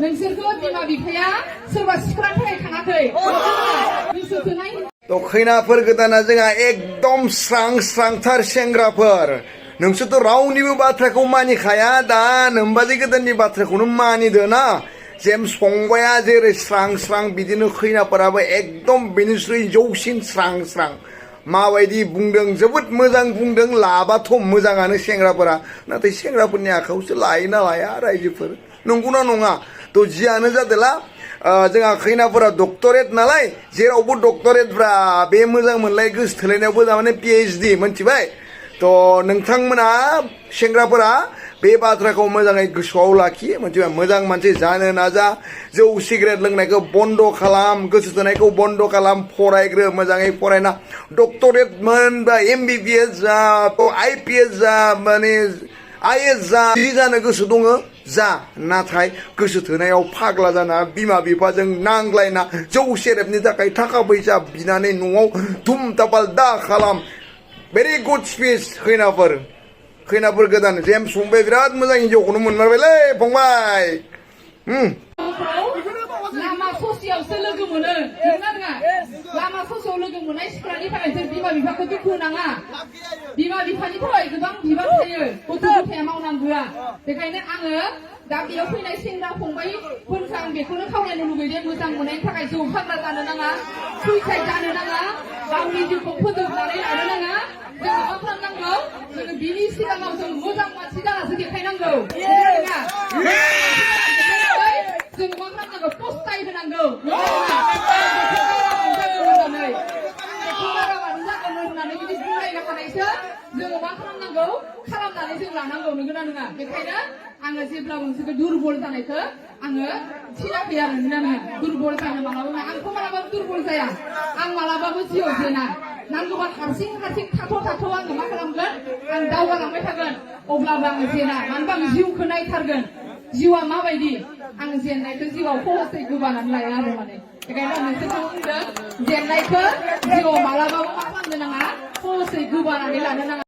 नोंसोरखौ बिमा बिफाया सोरबा सिख्लानि थाखाय थाङाखै नोंसोरखौ नाय थ' खैनाफोर गोदाना जोंहा एकदम स्रां स्रांथार सेंग्राफोर नोंसोरथ' रावनिबो बाथ्राखौ मानिखाया दा नोमबाजै गोदाननि बाथ्राखौनो मानिदो ना जेम्स फंबाया जेरै स्रां स्रां बिदिनो खैनाफोराबो एकदम बेनिस्रुइ जौसिन स्रां स्रां माबायदि बुंदों जोबोद मोजां बुंदों लाबाथ' मोजाङानो सेंग्राफोरा नाथाय सेंग्राफोरनि आखायावसो लायो ना लाया रायजोफोर नंगौना नङा थ' जियानो जादोला जोंहा खैनाफोरा डक्टरेट नालाय जेरावबो डक्टरेटफ्रा बे मोजां मोनलाय गोसोथोलायनायावबो माने PhD मोनथिबाय थ' नोंथांमोना सेंग्राफोरा बे बाथ्राखौ मोजाङै गोसोआव लाखियो मोनथिबाय मोजां मानसि जानो नाजा जौ सिगारेट लोंनायखौ बन्द' खालाम गोसो थोनायखौ बन्द' खालाम फरायग्रो मोजाङै फरायना डक्टरेट मोन बा MBBS जा IPS जा माने IS जा बिदि जानो गोसो दङ जा नाथाय गोसो थोनायाव फाग्ला जाना बिमा बिफाजों नांज्लायना जौ सेरेबनि थाखाय थाखा फैसा बिनानै न'आव धुम दापाल दा खालाम भेरि गुड स्पिच खैनाफोर गोदान जेम्स फंबाय बिराद मोजां हिन्जावखौनो मोनमारबायलै फंबाय लामा ससेयावसो लोगो मोनो नंगौना नङा लामा ससेयाव लोगो मोननाय सिख्लानि थाखाय जों बिमा बिफाखौ दुखु होनाङा बिमा बिफानि थाखाय गोबां बिबान थायो गथ' गथाया मावनांगौआ बेखायनो आङो दा बेयाव फैनाय सेंग्रा फंबायफोरखौ आं बेखौनो खावलायनो लुगैदों मोजां मोननायनि थाखाय जौ फाग्ला जानो नाङा सुइसाइड जानो नाङा गावनि जिउखौ फोजोबनानै लानो नाङा जों मा खालामनांगौ जोङो बिनि सिगाङाव जों मोजां मानसि जानासो देखायनांगौ जों मा खालामनांगौ पस्टाय होनांगौ होननानै बिदि बुंलायनो हानायसो जोङो मा खालामनांगौ खालामनानै जों लानांगौ नंगौना नङा बेखायनो आङो जेब्लाबो नोंसोरखौ दुरबल जानायखौ आङो थिनाखै आरो नंगौना नङा दुरबल जानो मालाबाबो आंथ' मालाबाबो दुरबल जाया आं मालाबाबो जिउआव जेना नांगौबा हारसिं थाथ' आङो मा खालामगोन आं दावगालांबाय थागोन अब्लाबो आङो जेना मानो होनबा आं जिउखौ नायथारगोन जिउआ माबायदि आं जेननायखौ जिउआव खहसै गोबानानै लाया आरो माने बेखायनो आं नोंसोरखौ बुंदों जेननायखौ जिउआव मालाबाबो मा खालामनो नाङा खहसै गोबानानै लानो नाङा